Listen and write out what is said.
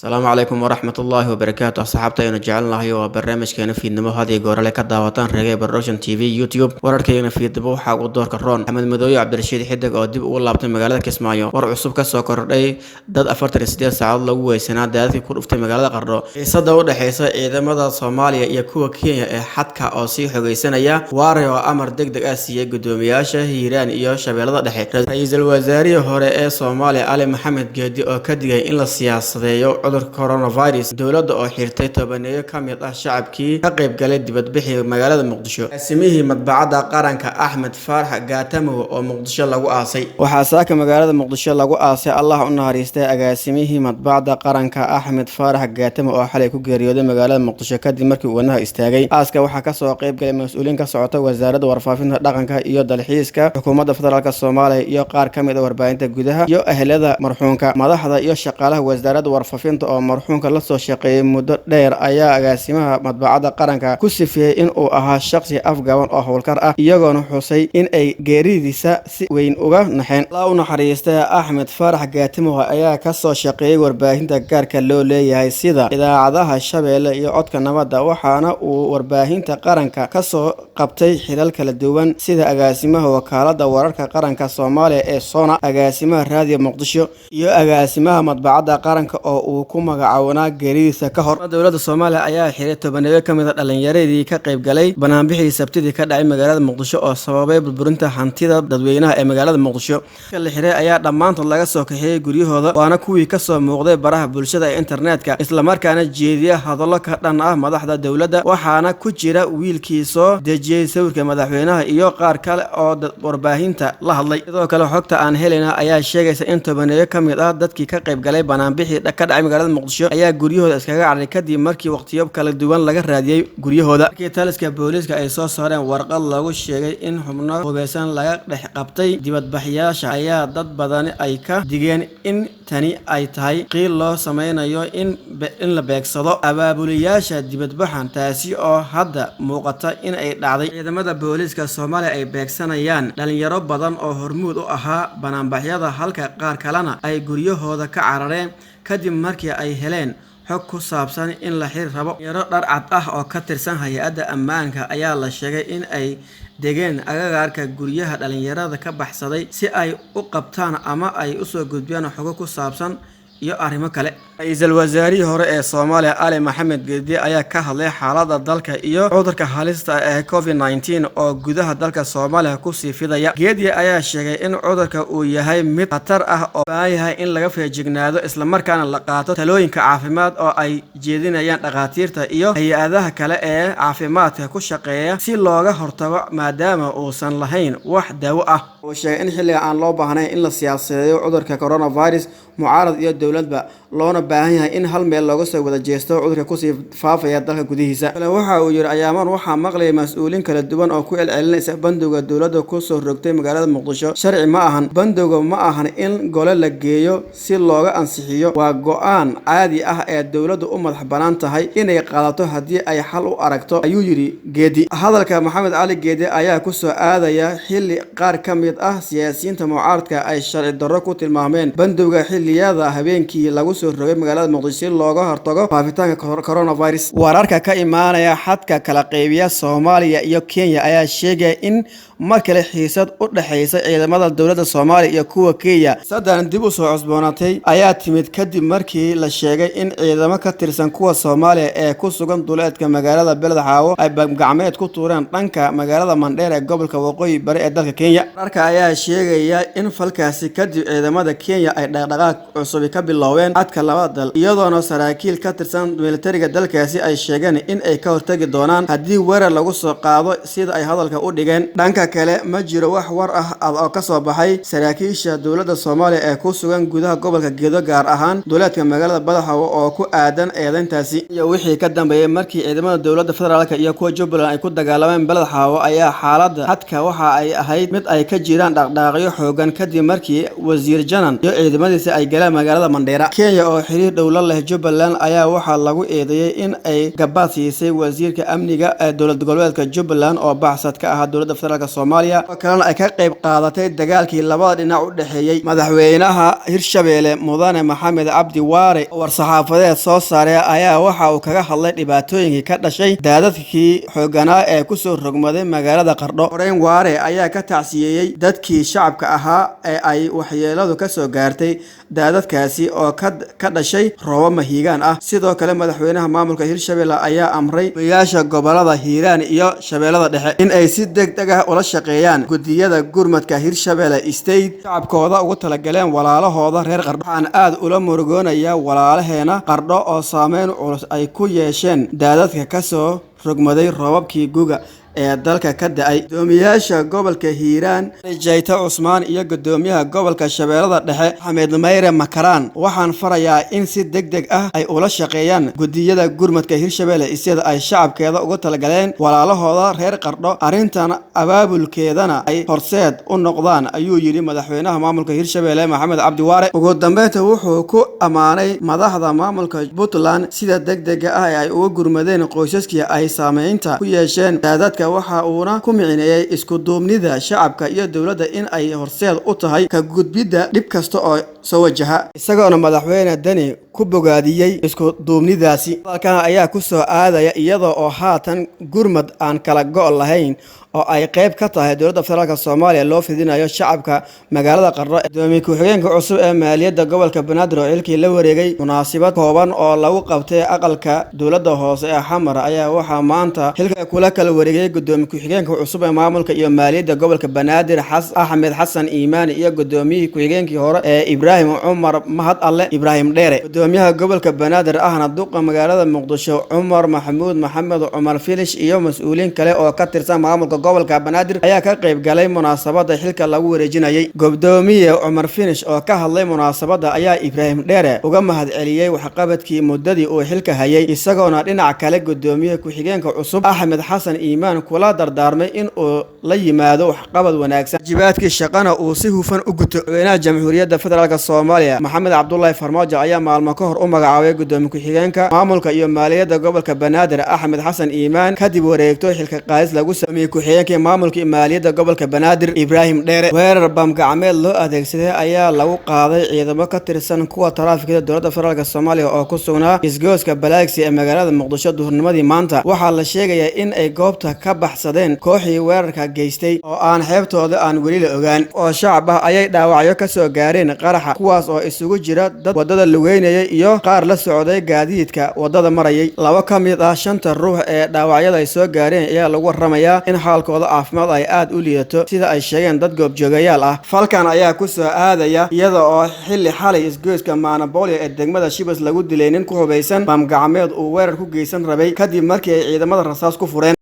Asalaamu calaykum waraxmat ullaahi wabarakaatu. Asxaabta aynu jecelnahay, waa barnaamijkeena fiidnimo had iyo goorale ka daawataan Regee Production TV YouTube. Wararkeena fiidnimo waxaa ugu doorka roon Axmed Madooye, Cabdirashiid Xidig oo dib ugu laabtay magaalada Kismaayo, war cusub kasoo kordhay dad 48 saacadood lagu weysanaa daadadkii ku dhuftay magaalada Qardho, xiisada u dhexeysa ciidamada Soomaaliya iyo kuwa Kenya ee xadka oo sii xogeysanaya, Waare oo amar deg deg ah siiyey guddoomiyaasha Hiiraan iyo Shabeellada Dhexe, ra-iisul wasaarihii hore ee Soomaaliya Cali Maxamed Geedi oo ka digay in la siyaasadeeyo cudurka coronavirus, dowladda oo xirtay tobaneeyo ka mid ah shacabkii ka qayb galay dibadbixii magaalada Muqdisho, agaasimihii Madbacadda Qaranka Axmed Faarax Gaatamow oo Muqdisho lagu aasay. Waxaa saaka magaalada Muqdisho lagu aasay, Allah u naxariistay, agaasimihii Madbacadda Qaranka Axmed Faarax Gaatamow oo xalay ku geeriyooday magaalada Muqdisho kadib markii uu wadnaha istaagay. Aaska waxaa kasoo qayb galay mas-uuliyiin ka socota Wasaaradda Warfaafinta, Dhaqanka iyo Dalxiiska Xukuumadda Federaalk Soomaaliya iyo qaar ka mid a warbaahinta gudaha iyo ehelada marxuunka. Madaxda iyo shaqaalaha Wasaaradda Warfaafinta oo marxuunka lasoo shaqeeyay muddo dheer ayaa agaasimaha Madbacadda Qaranka ku sifeeyey in uu ahaa shaqsi afgaban oo howlkar ah, iyagoona xusay in ay geeridiisa si weyn uga naxeen. Allah u naxariistay, Axmed Faarax Gaatimow ayaa kasoo shaqeeyey warbaahinta gaarka loo leeyahay sida idaacadaha Shabeelle iyo Codka Nabadda, waxaana uu warbaahinta qaranka kasoo qabtay xilal kala duwan sida agaasimaha Wakaalada Wararka Qaranka Soomaaliya ee SONA, agaasimaha Raadiyo Muqdisho iyo agaasimaha Madbacadda Qaranka oo uu ku magacaabnaa geeridiisa ka hor. Dowladda Soomaaliya ayaa xiray tobaneeyo ka mid a dhalinyaradii ka qayb galay banaanbixii Sabtidii ka dhacay magaalada Muqdisho oo sababay burburinta hantida dadweynaha ee magaalada Muqdisho. La xiray ayaa dhammaantood laga soo kaxeeyey guryahooda, waana kuwii kasoo muuqday baraha bulshada ee internetka, islamarkaana jeediya hadallo ka dhan ah madaxda dowladda, waxaana ku jira wiilkii soo dejiyey sawirka madaxweynaha iyo qaar kale oo warbaahinta la hadlay. Sidoo kale, xogta aan helayna ayaa sheegaysa in tobaneeyo ka mid ah dadkii ka qayb galay banaanbixii ka dhacay magaalada Muqdisho ayaa guryahooda iskaga cararay kadib markii waqtiyo kala duwan laga raadiyey guryahooda. Markii taliska booliiska ay soo saareen warqad lagu sheegay in xubno hubeysan laga dhex qabtay dibadbaxyaasha, ayaa dad badani ay ka digeen in tani ay tahay qiil loo sameynayo in la beegsado abaabuliyaasha dibadbaxan, taasi oo hadda muuqata in ay dhacday. Ciidamada booliiska Soomaaliya ay beegsanayaan dhalinyaro badan oo hormuud u ahaa banaanbaxyada, halka qaar kalena ay guryahooda ka carareen kadib markii ay heleen xog ku saabsan in la xiri rabo. Dhalinyaro dhar cad ah oo ka tirsan hay-adda ammaanka ayaa la sheegay in ay degeen agagaarka guryaha dhalinyarada ka baxsaday si ay u qabtaan ama ay usoo gudbiyaan xogo ku saabsan iyo arrimo kale. Ra-iisul wasaarihii hore ee Soomaaliya Cali Maxamed Geedi ayaa ka hadlay xaaladda dalka iyo cudurka halista ah ee COVID-19 oo gudaha dalka Soomaaliya kusii fidaya. Geedi ayaa sheegay in cudurka uu yahay mid khatar ah oo baahan yahay in laga feejignaado, islamarkaana la qaato talooyinka caafimaad oo ay jeedinayaan dhakhaatiirta iyo hay-adaha kale ee caafimaadka ku shaqeeya si looga hortago, maadaama uusan lahayn wax daawo ah. Uu sheegay in xilliga aan loo baahnayn in la siyaasadeeyo cudurka coronavirus, mucaarad iyo dowladba, loona baahan yahay in hal meel looga soo wada jeesto cudurka kusii faafaya dalka gudihiisa. Kale waxa uu yidhi: "Ayaaman waxaa maqlayay mas-uuliin kala duwan oo ku celcelinaysa bandowga dowladda kusoo rogtay magaalada Muqdisho. Sharci ma ahan, bandowga ma ahan in gole la geeyo si looga ansixiyo. Waa go-aan caadi ah ee dowladdu u madax bannaan tahay inay qaadato haddii ay xal u aragto," ayuu yidhi Geedi. Hadalka Maxamed Cali Geedi ayaa kusoo aadaya xilli qaar ka mid ah siyaasiyiinta mucaaradka ay sharci darro ku tilmaameen bandowga xilliyada habeenkii lagu soo rogay magaalada Muqdisho si looga hortago faafitaanka coronavirus. Wararka ka imaanaya xadka kala qaybiya Soomaaliya iyo Kenya ayaa sheegaya in mar kale xiisad u dhexeysa ciidamada dowladda Soomaaliya iyo kuwa Kenya xiisadan dib u soo cusboonaatay ayaa timid kadib markii la sheegay in ciidamo ka tirsan kuwa Soomaaliya ee ku sugan duleedka magaalada Beled Xaawo ay bamgacmeed ku tuureen dhanka magaalada Mandheer ee gobolka Waqooyi Bari ee dalka Kenya. Wararka ayaa sheegaya in falkaasi kadib ciidamada Kenya ay dhaqdhaqaaq cusubi ka biloween xadka labada dal, iyadoona saraakiil ka tirsan militariga dalkaasi ay sheegeen in ay ka hortagi doonaan haddii weerar lagu soo qaado, sida ay hadalka u dhigeen. Dhanka kale, ma jiro wax war ah oo kasoo baxay saraakiisha dowladda Soomaaliya ee ku sugan gudaha gobolka Gedo, gaar ahaan duleedka magaalada Badaxawo, oo ku aadan eedeyntaasi. Iyo wixii ka dambeeyay markii ciidamada dowladda federaalk iyo kuwa Jubbaland ay ku dagaalameen Beled Xaawo ayaa xaaladda xadka waxa ay ahayd mid ay ka jiraan dhaqdhaqaaqyo xoogan kadib markii wasiir Janan iyo ciidamadiisa ay galeen magaalada Mandheera. Kenya. Kenya oo xiriir dhow la leh Jubbaland ayaa waxaa lagu eedeeyay in ay gabaad siisay wasiirka amniga ee dowlad goboleedka Jubbaland oo baxsad ka ahaa dowladda federaalk Soomaaliya, oo kalena ay ka qayb qaadatay dagaalkii labada dhinac u dhexeeyey. Madaxweynaha Hirshabeelle Mudane Maxamed Cabdi Waare oo war-saxaafadeed soo saaray ayaa waxa uu kaga hadlay dhibaatooyinkii ka dhashay daadadkii xoogganaa ee kusoo rogmaday magaalada Qardho. Horeyn Waare ayaa ka tacsiyeeyey dadkii shacabka ahaa ee ay waxyeeladu kasoo gaartay daadadkaasi oo ka dhashay roobab mahiigaan ah. Sidoo kale madaxweynaha maamulka Hirshabelle ayaa amray gudoomiyaasha gobolada Hiiraan iyo Shabeellada Dhexe in ay si degdeg ah ula shaqeeyaan guddiyada gurmadka Hirshabelle State shacabkooda ugu talagaleen walaalahooda reer Qardho. Waxaan aad ula murugoonayaa walaalaheena Qardho oo saameyn culus ay ku yeesheen daadadka kasoo rogmaday roobabkii guga ee dalka ka da'ay. Gudoomiyaasha gobolka Hiiraan Jayte Cusmaan iyo gudoomiyaha gobolka Shabeellada Dhexe Axmed Mayre Makaraan waxaan farayaa in si degdeg ah ay ula shaqeeyaan guddiyada gurmadka Hirshabelle sida ay shacabkeeda ugu talagaleen walaalahooda reer Qardho, arrintan abaabulkeedana ay horseed u noqdaan, ayuu yidhi madaxweynaha maamulka Hirshabelle Maxamed Cabdi Waare. Ugu dambeynta wuxuu ku ammaanay madaxda maamulka Puntland sida degdega ah ee ay uga gurmadeen qoysaskii ay saameynta ku yeesheen daadadka, waxa uuna ku micineeyay isku duubnida shacabka iyo dowladda in ay horseed u tahay ka gudbidda dhib kasta oo soo wajaha, isagoona madaxweyne Deni ku bogaadiyey isku duubnidaasi. Hadalkan ayaa ku soo aadaya iyada oo haatan gurmad aan kala go' lahayn oo ay qayb ka tahay dowladda federaalk Soomaaliya loo fidinayo shacabka magaalada Qardho. Gudoomiye ku-xigeenka cusub ee maaliyadda gobolka Banaadir oo xilkii la wareegay munaasabad kooban oo lagu qabtay aqalka dowladda hoose ee Xamar ayaa waxaa maanta xilka kula kala wareegay gudoomiye ku-xigeenka cusub ee maamulka iyo maaliyadda gobolka Banaadir Axmed Xasan Iimaan iyo gudoomiyihii ku-xigeenkii hore ee Ibraahim Cumar Mahad Alle Ibraahim Dheere. Gudoomiyaha gobolka Banaadir ahna duqa magaalada Muqdisho Cumar Maxamuud Maxamed Cumar Filish iyo mas'uuliyiin kale oo ka tirsan maamulka gobolka Banaadir ayaa ka qayb galay munaasabada xilka lagu wareejinayay. Gudoomiye Cumar Finish oo ka hadlay munaasabada ayaa Ibraahim Dheere uga mahadceliyey waxqabadkii muddadii uu xilka hayay, isagoona dhinac kale gudoomiye ku-xigeenka cusub Axmed Xasan Iimaan kula dardaarmay in uu la yimaado waxqabad wanaagsan, waajibaadkii shaqana uu si hufan u guto. Madaxweynaha Jamhuuriyadda Federaalk Soomaaliya Maxamed Cabdullaahi Farmaajo ayaa maalmo ka hor u magacaabay gudoomiye ku-xigeenka maamulka iyo maaliyadda gobolka Banaadir Axmed Xasan Iimaan, kadib wareegto xilka qaadis lagu sameeyey ku-xigeenka maamulka iyo maaliyadda gobolka Banaadir Ibraahim Dheere. Weerar bam gacmeed loo adeegsaday ayaa lagu qaaday ciidamo ka tirsan kuwa taraafikada dowladda federaalk Soomaaliya oo ku sugnaa isgoyska Balaagsi ee magaalada Muqdisho duhurnimadii maanta. Waxaa la sheegayaa in ay goobta ka baxsadeen kooxii weerarka geystay oo aan xeebtooda aan weli la ogaan, oo shacab ah ayay dhaawacyo ka soo gaareen qaraxa, kuwaas oo isugu jira dad wadada lugeynayay iyo qaar la socday gaadiidka wadada marayay. Laba ka mid ah shanta ruux ee dhaawacyada ay soo gaareen ayaa lagu waramayaa in xaalkooda caafimaad ay aad u liidato, sida ay sheegeen dad goobjoogayaal ah. Falkan ayaa ku soo aadaya iyada oo xilli xalay isgoyska Maanabolio ee degmada Shibis lagu dilay nin ku hubaysan bam gacmeed uu weerar ku geysan rabay, kadib markii ay ciidamada rasaas ku fureen.